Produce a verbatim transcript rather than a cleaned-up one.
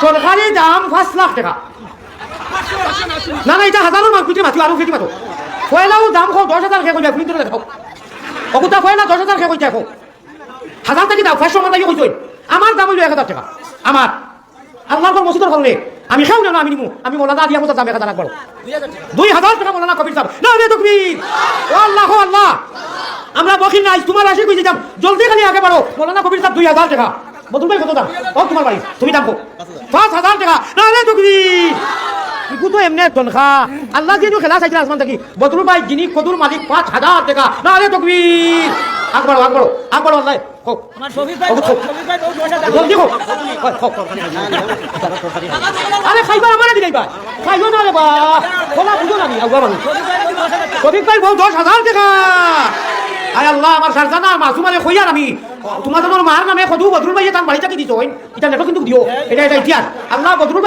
সরকারি দাম পাঁচ লাখ টেকা। না, না, ইটা হাজারর মাল, কুইতে মাতিও, আরো কুইতে মাতো। পয়লাও দাম কও দশ হাজার কে কইবা, কুইতে দেখাও। অগুতা পয়লা দশ হাজার কে কইতে দেখো। হাজার থাকি দাও, পাঁচশো আমার লাগিও কইছইন। আমার দাম অইলো এক হাজার টেকা। আমার। আল্লাহর ঘর মসজিদর কারণে। আমি কেউ না, আমি নিমু। আমি মৌলানা আলী আহমদ দাম এক হাজার আকবার। দুই হাজার টেকা মৌলানা কবির সাব। নারে তকবীর। ও আল্লাহ, ও আল্লাহ। আমরা বখিল নায়, তুমার আশিক অইছি যাম। জলদি খালি আগে বাড়ো। মৌলানা কবির সাব দুই হাজার টেকা। বদরুল ভাই কত দাম? ও তুমার বাড়ি, তুমি দাম কও। পাঁচ হাজার টেকা। নারে তকবীর। ইগু তো এমনে তনখা। আল্লায় যেনু খেলা চাইছইন আসমান থাকি। বদরুল ভাই যিনি কদুর মালিক পাঁচ হাজার টেকা। নারে তকবীর। আকবার, আকবার, আকবার আল্লাহ। কও। আমার শফিক ভাই, কও, কও। শফিক ভাই, বহুত পয়সা দাম। জলদি কও। কও, কও, কও। আরে খাইবার আমারে দিলাইবা। খাইও না রে বা। খোলা বুঝো না নি, আগুয়া মানুষ। শফিক ভাই, বহুত দশ হাজার টেকা। আয় আল্লাহ, আমার শারজানা আর মাসুমারে কইয়ার আমি। তুমার মার নামে কদু বদরুল ভাইয়ে তান বাড়ি থাকি দিছইন। ইটা নেটো কিন্তু দিও। ইটা, ইটা ইতিহাস। আল্লাহ বদরুল ভাই